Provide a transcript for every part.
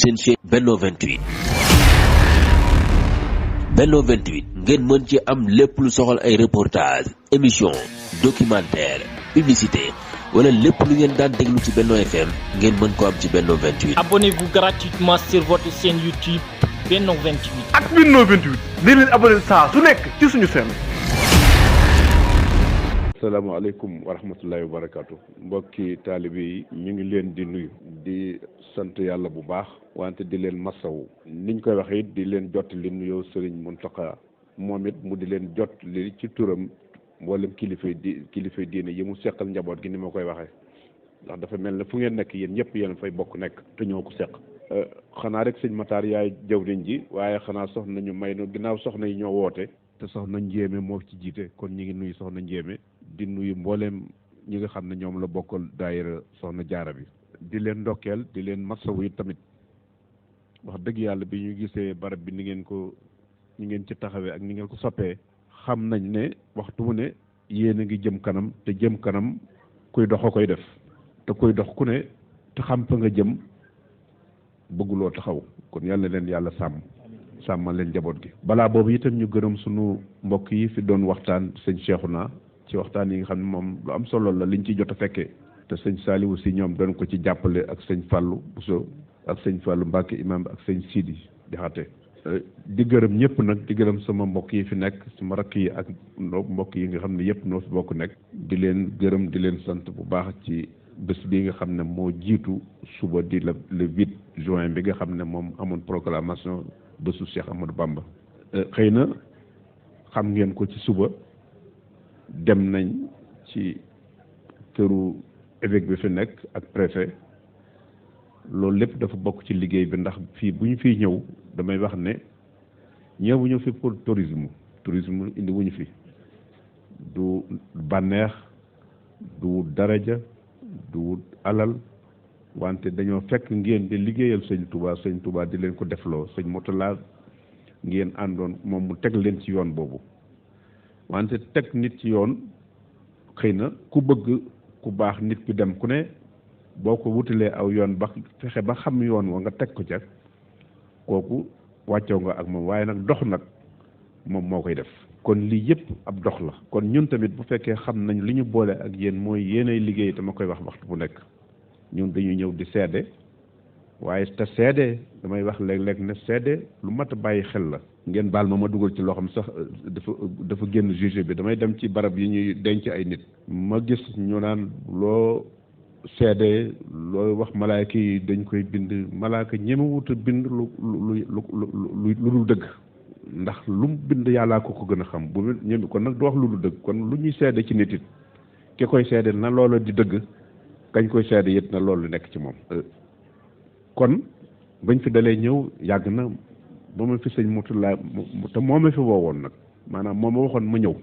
seen chaîne Benno 28. Benno 28 ngeen mën ci am lépp lu soxal ay reportage émission documentaire publicité wala lépp lu ngeen daan déglu ci Benno FM ngeen mën ko am ci Benno 28. Abonnez-vous gratuitement sur votre chaîne YouTube Benno 28. ak Benno 28 di leen abonné saa su nekk ci suñu chaîne. asalaamaaleykum wa rahmatullahi wa barakaatu mbokki taalibe yi ñu ngi leen di nuyu di sant yàlla bu baax wante di leen masawu niñ koy waxee it di leen jot li nuyoo Serigne Mountakha moom it mu di leen jot li ci turam mboolem kilifay diine yi mu seqal njaboot gi ni ma koy waxee ndax dafa mel ne fu ngeen nekk yéen ñëpp yéen fay bokk nekk te ñoo ko seq. xanaa rek sëñ Matar yaay jawriñ ji waaye xanaa soxna ñu may no ginnaaw soxna yi ñoo woote te soxna Njéeme moo ci jiite kon ñu ngi nuyu soxna Njéeme di nuyu mbooleem ñi nga xam ne ñoom la bokkal daayira soxna jaara bi di leen ndokkeel di leen masawu yi tamit wax dëgg yàlla bi ñu gisee barab bi ni ngeen ci taxawee ak ni ngeen ko soppee xam nañ ne waxtu mu ne yéen a ngi jëm kanam te jëm kanam kuy dox a koy def te kuy dox ku ne te xam fa nga jëm bëgguloo taxaw kon yàlla leen yàlla sàmmal leen njaboot gi. balaa boobu itam ñu gërëm sunu mbokk yi fi doon waxtaan sëñ Cheikhouna ci waxtaan yi nga xam ne moom lu am solo la liñ ci jot a fekkee te sëñ Saliou si ñoom doon ko ci jàppale ak sëñ Fallou Bousso ak sëñ Fallou Mbacke imam ak sëñ Sidi Diakhaté di gërëm ñëpp nag di gërëm sama mbokk yi fi nekk sama rakk yi ak mbokk yi nga xam ne yëpp noo fi bokk nekk di leen gërëm di leen sant bu baax ci bés bi nga xam ne moo jiitu suba di le 8 juin bi nga xam ne moom amoon proclamation bésu Cheikh Amadou Bamba. xëy na xam ngeen ko ci suba dem nañ ci këru évêque bi fi nekk ak préfet loolu lépp dafa bokk ci liggéey bi ndax fii bu ñu fiy ñëw damay wax ne ñëwuñu fi pour tourisme indi wuñu fi du bànneex du daraja du alal wante dañoo fekk ngeen di liggéeyal sëñ Touba di leen ko defloo sëñ Moutalla ngeen àndoon moom mu teg leen ci yoon boobu wante teg nit ci yoon xëy na ku bëgg ku baax nit ku dem ku ne boo ko wutalee aw yoon ba fexe ba xam yoon wa nga teg ko ca kooku wàccoo nga ak moom waaye nag dox nag moom moo koy def kon lii yëpp ab dox la kon ñun tamit bu fekkee xam nañ li ñu boole ak yéen mooy yéenay liggéey te ma koy wax waxtu bu nekk ñun dañuy ñëw di seede waaye te seede damay wax léeg-léeg ne seede lu mat a bàyyi xel la ngeen baal ma dugal ci loo xam sax dafa génn juge bi damay dem ci barab yi ñuy denc ay nit ma gis ñu naan loo seede loo wax malaaka yi dañ koy bind malaaka ñemewut a bind lu dul dëgg ndax lu mu bind yàllaa ko gën a xam bu ñeme kon nag du wax lu dul dëgg kon lu ñuy seede ci nit it ki koy seede na loola di dëgg kañ koy seede it na loolu nekk ci moom kon bañ fi dalee ñëw yàgg na ba ma fi sëñ Moutalla te moo ma fi woowoon nag maanaam moo ma waxoon ma ñëw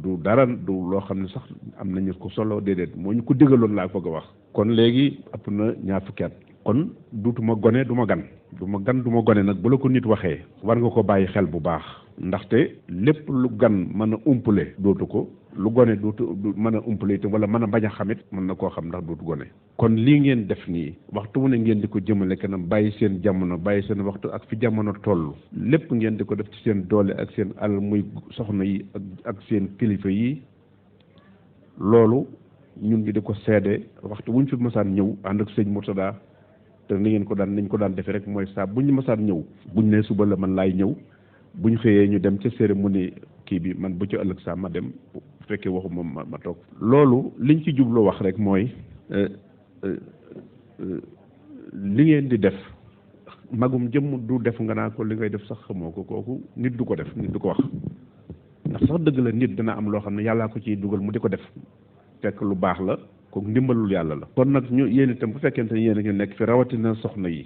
du dara du loo xam ne sax am nañu ko solo déedéet moo ñu ko digaloon laa bëgg a wax kon léegi ëpp na ñaar fukki at kon duutuma gone du ma gan du ma gone nag bu la ko nit waxee war nga ko bàyyi xel bu baax ndaxte lépp lu gan mën a umpale dootu ko lu gone dootu mën a umpale itam wala mën a bañ a xamit mën na koo xam ndax dootu gone kon lii ngeen def nii waxtu mu ne ngeen di ko jëmale kanam bàyyi seen jamono bàyyi seen waxtu ak fi jamono toll lépp ngeen di ko def ci seen doole ak seen alal muy soxna yi ak seen kilifa yi loolu ñun ñi di ko seede waxtu wuñ fi mësaan ñëw ànd ak sëñ Mourtada te nañ ko daan defee rek mooy saa bu ñu mësaan ñëw buñ ne suba la man laay ñëw buñ xëyee ñu dem ca cérémonie kii bi man bu ci ëllëg saa ma dem bu fekkee waxu moom ma toog loolu liñ ci jublu wax rek mooy li ngeen di def magum jëmm du def nga naa ko li ngay def sax xamoo ko kooku nit du ko def nit du ko wax ndax sax dëgg la nit dina am loo xam ne yàllaa ko ciy dugal mu di ko def fekk lu baax la kooku ndimbalul yàlla la kon nag ñu yéen itam bu fekkente ne yéen a ngi nekk fi rawatina soxna yi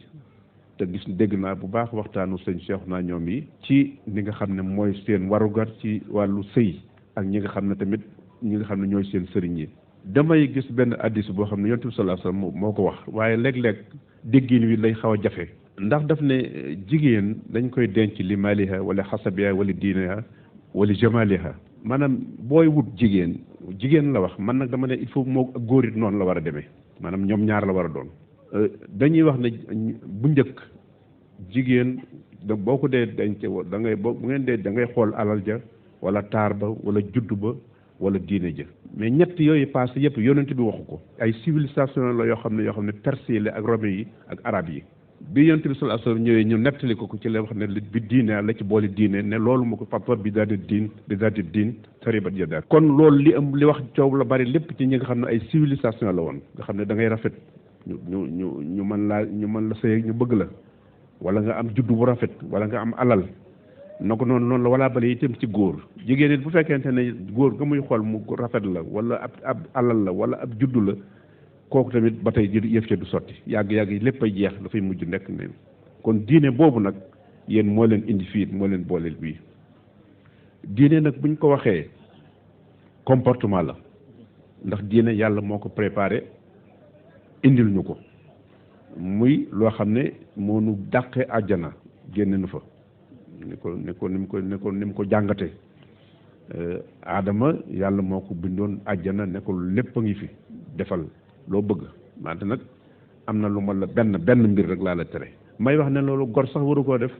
te gis dégg naa bu baax waxtaanu sëñ Cheikhouna ñoom yi ci li nga xam ne mooy seen warugar ci wàllu sëy ak ñi nga xam ne tamit ñi nga xam ne ñooy seen sëriñ yi damay gis benn hadiis boo xam ne yonent bi sallallahu alayhi wasallam moo ko wax waaye léeg-léeg déggin wi lay xaw a jafe ndax daf ne jigéen dañ koy denc li maliha wala xasabiha wala diiniha wala jamaliha maanaam booy wut jigéen la wax man nag dama ne il faut moo góor it noonu la war a demee maanaam ñoom ñaar la war a doon dañuy wax ne bu njëkk jigéen boo ko dee denc da ngay bu ngeen dee da ngay xool alal ja wala taar ba wala juddu ba wala diine ja mais ñett yooyu passé yëpp yonent bi waxu ko ay civilisation la yoo xam ne perse la ak romain yi ak arab yi bi yonent bi sallallahu alayhi wasallam ñëwee ñu nettali ko ci la wax ne bi diine la ci boole diine ne loolu mu ko papa bi daal di diin taribat yada kon loolu li wax coow la bari lépp ci ñi nga xam ne ay civilisation la woon nga xam ne da ngay rafet ñu mën la sëy ñu bëgg la wala nga am juddu bu rafet wala nga am alal na ko noonu la walaa bale itam ci góor jigéen it bu fekkente ne góor nga muy xool mu rafet la wala ab alal la wala ab juddu la kooku tamit ba tey yëf ca du sotti yàgg-yàgg lépp ay jeex dafay mujj nekk neen kon diine boobu nag yéen moo leen indi fii moo leen booleel bii diine nag buñ ko waxee comportement la ndax diine yàlla moo ko préparé indil ñu ko muy loo xam ne moo nu dàqee àjjana génne nu fa ni mu ko jàngate aadama yàlla moo ko bindoon àjjana ne ko lépp a ngi fi defal loo bëgg wante nag am na lu ma la benn mbir rek laa la tere may wax ne loolu gor sax waru koo def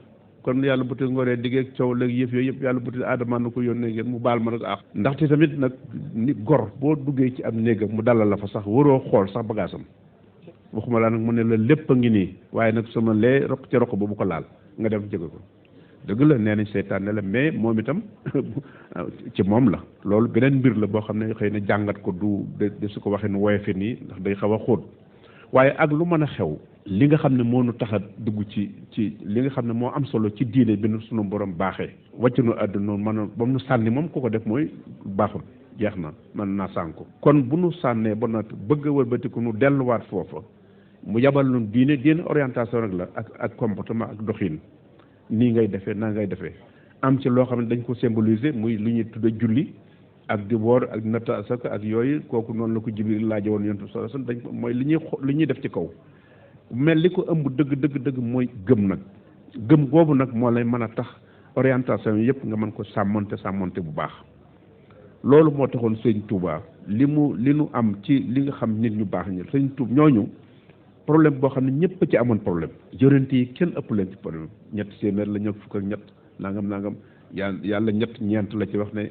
kon yàlla bu te ngoree diggeeg coow léegi yëf yooyu yëpp yàlla bu te aadama na ko yónnee ngeen mu baal ma nag ndaxte tamit nag ni gor boo duggee ci am néegam mu dalal la fa sax waroo xool sax bagaasam waxuma laa nag mu ne la lépp a ngi nii waaye nag sama lee roq ca roq ba bu ko laal nga dem jege ko dëgg la nee nañ seytaan ne la mais moom itam ci moom la loolu beneen mbir la boo xam ne xëy na jàngat ko du de su ko waxee nu woyofe nii ndax day xaw a xóot waaye ak lu mën a xew li nga xam ne moo nu tax a dugg ci li nga xam ne moo am solo ci diine bi nu sunu borom baaxee wàcc nu àdduna mën a ba mu sànni moom ku ko def mooy baaxul jeex na mën naa sànku kon bu nu sànnee ba noppi bëgg a wëlbatiku nu delluwaat foofa mu yabal nu diine orientation rek la ak comportement ak doxin nii ngay defee naa ngay defee am ci loo xam ne dañ ko symboliser muy lu ñuy tudde julli ak di woor ak natt asaka ak yooyu kooku noonu la ko Jibril laaje woon yonent sallallahu alayhi wasallam dañ ko mooy li ñuy def ci kaw mel li ko ëmb dëgg mooy gëm nag gëm boobu nag moo lay mën a tax orientation yi yëpp nga mën ko sàmmonte bu baax loolu moo taxoon sëñ Touba li nu am ci li nga xam nit ñu baax ñi sëñ Touba ñooñu problème boo xam ne ñëpp ci amoon problème yonent yi kenn ëpp leen ci problème ñett téeméer la ñëw fukk ak ñett nangam yàlla ñeent la ci wax ne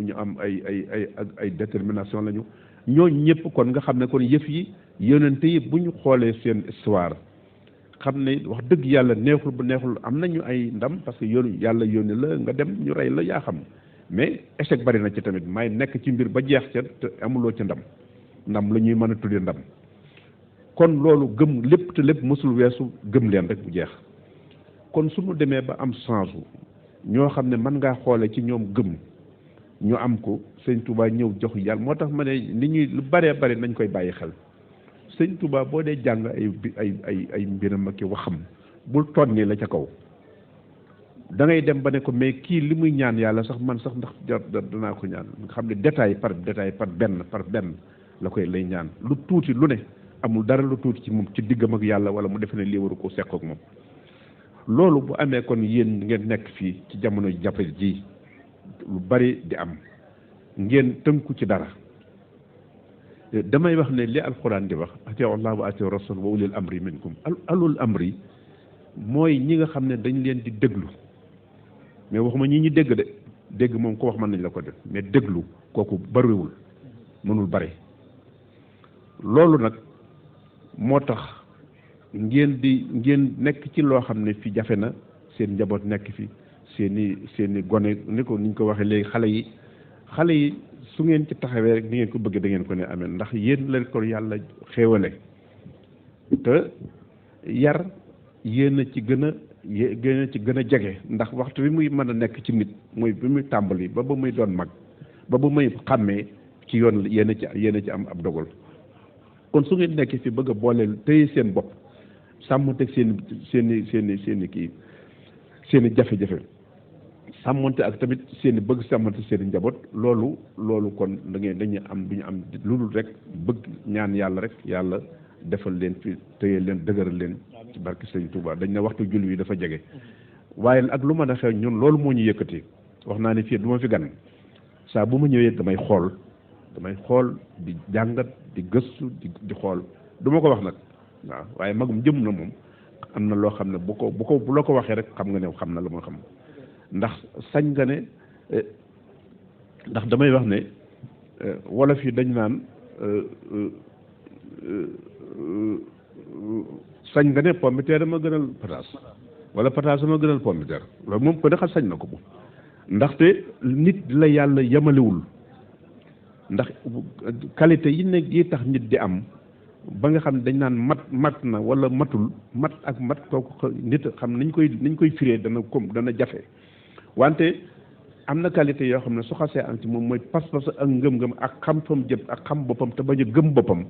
ñu am ay détermination lañu ñooñu ñëpp kon nga xam ne kon yëf yi yonent yi bu ñu xoolee seen histoire xam ne wax dëgg yàlla neexul bu neexul am nañu ay ndam parce que yàlla yónni la nga dem ñu rey la yaa xam mais échec bari na ci tamit may nekk ci mbir ba jeex ca te amuloo ci ndam la ñuy mën a tuddee ndam kon loolu gëm lépp te lépp mësul weesu gëm leen rek bu jeex kon suñu demee ba am chance ñoo xam ne mën ngaa xoole ci ñoom gëm ñu am ko sëñ Touba ñëw jox yàlla moo tax ma ne li ñuy lu baree bari nañ koy bàyyi xel sëñ Touba boo dee jàng ay mbiram ak waxam bul tonni la ca kaw da ngay dem ba ne ko mais kii li muy ñaan yàlla sax man sax ndax danaa ko ñaan nga xam ne détail par benn la koy lay ñaan lu tuuti lu ne amul dara lu tuuti ci moom ci diggam ak yàlla wala mu defe ne lii waru ko seq ak moom loolu bu amee kon yéen ngeen nekk fii ci jamono jafe ji lu bari di am ngeen tënku ci dara damay wax ne li alquran di wax atiu allah wa atiu rasul wa ulil amri minkum alul amri mooy ñi nga xam ne dañ leen di déglu mais waxuma ñi dégg de dégg moom ko wax mën nañ la ko def mais déglu kooku bariwul mënul bari loolu nag moo tax ngeen nekk ci loo xam ne fi jafe na seen njaboot nekk fi seeni gone ni ñu ko waxee léegi xale yi su ngeen ci taxawee rek ni ngeen ko bëgg da ngeen ko ne amee ndax yéen leen ko yàlla xéewale te yar yéen a ci gën a jege ndax waxtu bi muy mën a nekk ci nit mooy bi muy tàmbali ba muy doon mag ba muy xàmmee ci yoon yéen a ci am ab dogal kon su ngeen nekkee fi bëgg a booleel téye seen bopp sàmmonte seeni kii seeni jafe-jafe sàmmonte ak tamit seeni bëgg sàmmonte seeni njaboot loolu kon dañuy am duñu am lu dul rek bëgg ñaan yàlla rek yàlla defal leen fi téye leen dëgëral leen ci barke Sëñ Touba dañ ne waxtu julli wi dafa jege waaye ak lu mën a xew ñun loolu moo ñu yëkkati wax naa ne fii du ma fi gan saa bu ma ñëwee damay xool di jàngat di gëstu di xool du ma ko wax nag waaw waaye magum jëm na moom am na loo xam ne bu la ko waxee rek xam nga ne xam na la moo xam ndax sañ nga ne ndax damay wax ne wolof yi dañ naan sañ nga ne pomme de terre ma gënal pataas wala pataas ma gënal pomme de terre loolu moom ko ne xam sañ na ko bu ndaxte nit la yàlla yemalewul ndax qualité yi nekk yi tax nit di am ba nga xam ne dañ naan mat na wala matul mat ak mat kooku nit xam niñ koy firee dana jafe wante am na qualité yoo xam ne su xasee am ci moom mooy pas-pas ak ngëm-ngëm ak xam fam jëm ak xam boppam te bañ a gëm boppam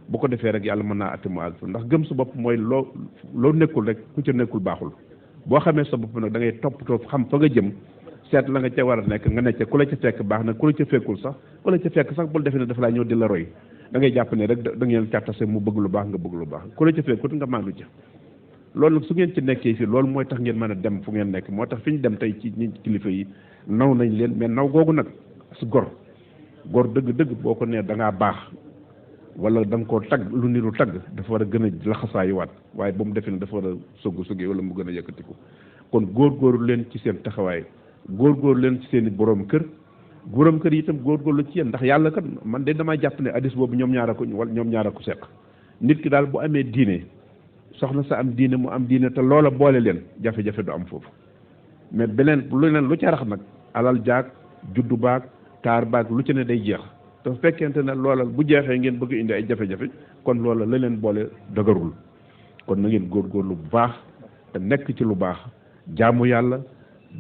bu ko defee rek yàlla mën naa atte mu àgg ndax gëm sa bopp mooy loo nekkul rek ku ca nekkul baaxul boo xamee sa bopp nag da ngay toppatoo xam fa nga jëm seet la nga ca war a nekk nga nekk ku la ca fekk baax na ku la ca fekkul sax ku la ca fekk sax bul defee ne dafa laa ñëw di la roy da ngay jàpp ne rek da ngeen càttase mu bëgg lu baax nga bëgg lu baax ku la ca fekkut nga maandu ca loolu nag su ngeen ci nekkee fii loolu mooy tax ngeen mën a dem fu ngeen nekk moo tax fi ñu dem tey ci ñi kilifa yi naw nañ leen mais naw googu nag su gor dëgg-dëgg boo ko nee da ngaa baax wala da nga koo tagg lu niru tagg dafa war a gën a laxasaayuwaat waaye ba mu defee ne dafa war a suggi wala mu gën a yëkkatiku kon góorgóorlu leen ci seen taxawaay góorgóorlu leen ci seen i borom kër yi itam góorgóorlu ci yéen ndax yàlla kat man de damaa jàpp ne hadis boobu ñoom ñaar a ko seq nit ki daal bu amee diine soxna sa am diine mu am diine te loola boole leen jafe-jafe du am foofu mais lu ca rax nag alal jaag juddu baag taar baag lu ci ne day jeex te fekkente ne loola bu jeexee ngeen bëgg indi ay jafe-jafe kon loola la leen boole dëgërul kon na ngeen góorgóorlu bu baax te nekk ci lu baax jaamu yàlla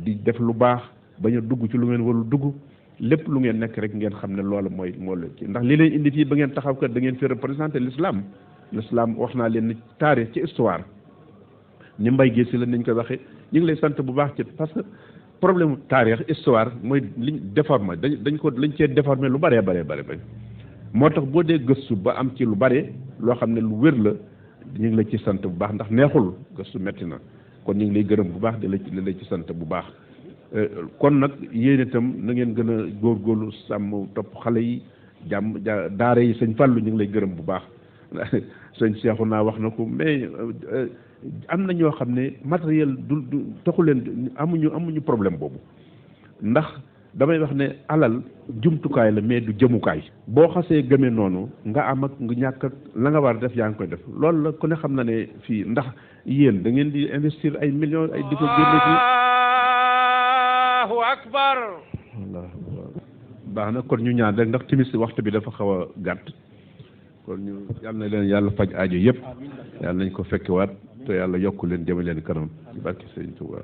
di def lu baax bañ a dugg ci lu ngeen warul dugg lépp lu ngeen nekk rek ngeen xam ne loola moo leen ci ndax li leen indi fii ba ngeen taxaw kat da ngeen fi représenter l'islam wax naa leen ni taarix ci histoire ni mbay gi si la niñ koy waxee ñu ngi lay sant bu baax ci parce que problème taarix histoire mooy liñ déformé lañ cee déformé lu bëree bare moo tax boo dee gëstu ba am ci lu bare loo xam ne lu wér la ñu ngi la ci sant bu baax ndax neexul gëstu metti na kon ñu ngi lay gërëm bu baax di la ci sant bu baax kon nag yéen itam na ngeen gën a góorgóorlu sàmm topp xale yi daara yi sëñ Fallou ñu ngi lay gërëm bu baax sëñ Cheikhouna wax na ko mais am na ñoo xam ne matériel du taxu leen amuñu problème boobu ndax damay wax ne alal jumtukaay la mais du jëmukaay boo xasee gëmee noonu nga am ak nga ñàkk ak la nga war a def yaa ngi koy def loolu la ku ne xam na ne fii ndax yéen da ngeen di investir ay millions ay di ko génne fii Allahu akbar baax na kon ñu ñaan rek ndax timis waxtu bi dafa xaw a gàtt kon ñu yàlla na leen yàlla faj aajo yëpp yàlla nañ ko fekkewaat te yàlla yokk leen jëme leen kanam ci barke Sëriñ Tuubaa